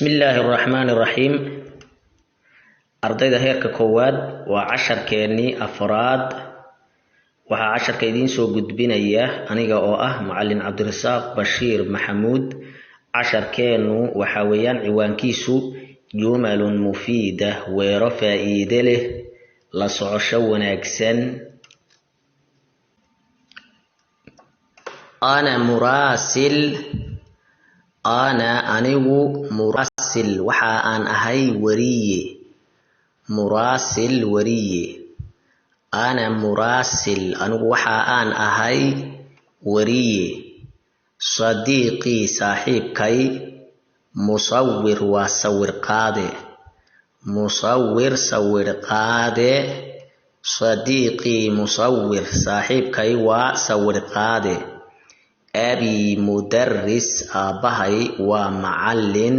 Bismi illaahi araxmaani araxiim. Ardayda heerka koowaad, waa casharkeennii afraad. Waxaa casharka idiin soo gudbinaya aniga oo ah Macalin Cabdirasaaq Bashiir Maxamuud. Casharkeennu waxaa weeyaan ciwaankiisu "Jumalun mufiida", weero faa'iide leh. La socosho wanaagsan. Ana muraasil, ana anigu, muraasil waxa aan ahay wariye, muraasil wariye. Ana muraasil, anigu waxa aan ahay wariye. Sadiiqii, saaxiibkay, musawir, waa sawir qaade, musawir, sawir qaade. Sadiiqii musawir, saaxiibkay waa sawir qaade. Abii mudaris, aabbahay waa macallin.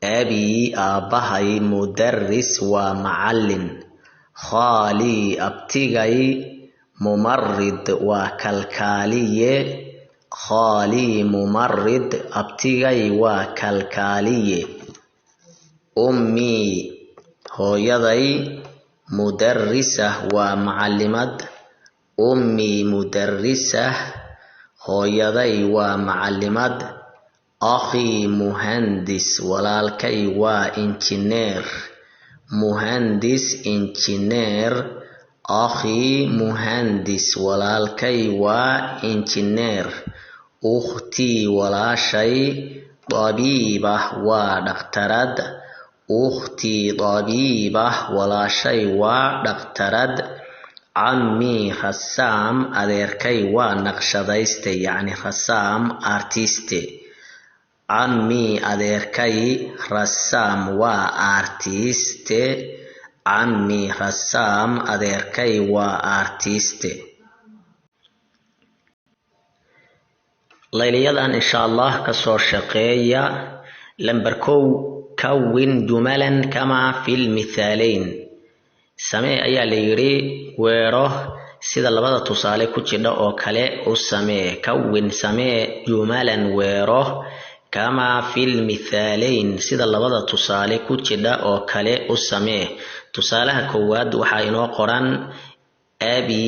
Abii, aabbahay, mudaris, waa macallin. Khaalii, abtigay, mumarid, waa kalkaaliye. Khaalii mumarid, abtigay waa kalkaaliye. Ummii, hooyaday, mudarisa, waa macallimad. Ummii mudarisa, hooyaday waa macallimad. Akhii muhandis, walaalkay waa injineer. Muhandis, injineer. Akhii muhandis, walaalkay waa injineer. Ukhtii, walaashay, dabiiba, waa dhakhtarad. Ukhtii dabiiba, walaashay waa dhakhtarad. Cammii rasaam, adeerkay waa naqshadayste, yacni rasaam, artiste. Cammii, adeerkay, rasaam, waa artiste. Cammii rasaam, adeerkay waa artiste. Layliyadan insha Allah kasoo shaqeeya. Lamber 1, kawin jumalan kamaa fi lmithaaleyn. Samee ayaa la yidhi weero sida labada tusaale ku jidha oo kale u samee. Kawin, samee, jumalan, weero, kamaa fi lmithaaleyn, sida labada tusaale ku jidha oo kale u samee. Tusaalaha koowaad waxaa inoo qoran abi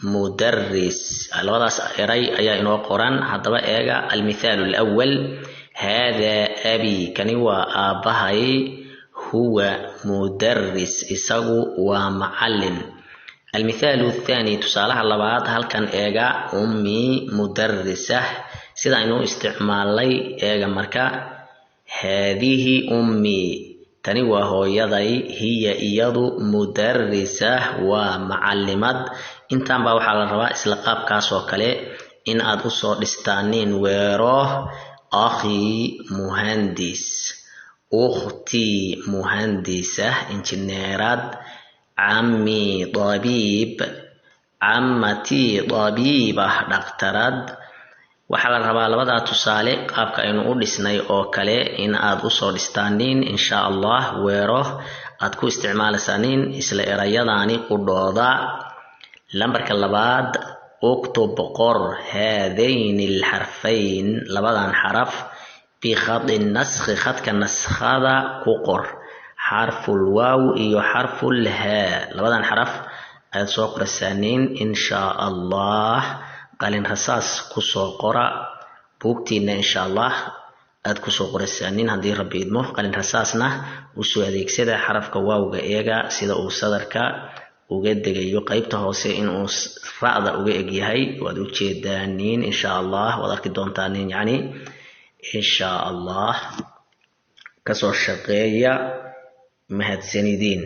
mudaris, labadaas eray ayaa inoo qoran. Haddaba eega almithaalu alawal: haadaa abi, kani waa aabbahay, huwa mudaris, isagu waa macallin. Almithaalu athaani, tusaalaha labaad, halkan eega: ummii mudarisah. Sida aynu u isticmaalnay eega marka: haadihi ummii, tani waa hooyaday, hiya, iyadu, mudarisah, waa macalimad. Intaan baa waxaa la rabaa isla qaabkaas oo kale in aad usoo dhistaaniin weero: akhii muhandis, ukhtii muhandisah, injineerad, cammii dabiib, cammatii dabiibah, dhakhtarad. Waxaa la rabaa labadaa tusaale qaabka aynu u dhisnay oo kale in aad usoo dhistaaniin insha Allah, weero aad ku isticmaalaysaanin isla erayadaani qudhooda. Lambarka labaad, uktub, qor, haadayni alxarfayn, labadan xaraf, bikhadi naskhi, khadka naskhada ku qor, xarful waaw iyo xarful haa. Labadan xaraf ayaad soo qoraysaanin insha Allah. Qalin rasaas kusoo qora buugtiina insha Allah, aad kusoo qoraysaanin haddii Rabbi idmo. Qalin rasaasna usoo adeegsada. Xarafka waawga eega sida uu sadarka uga degayo, qeybta hoose inuu ra'da uga egyahay waad ujeedaaniin insha Allah, waad arki doontaaniin yacni insha Allah. Kasoo shaqeeya, mahadsanidiin.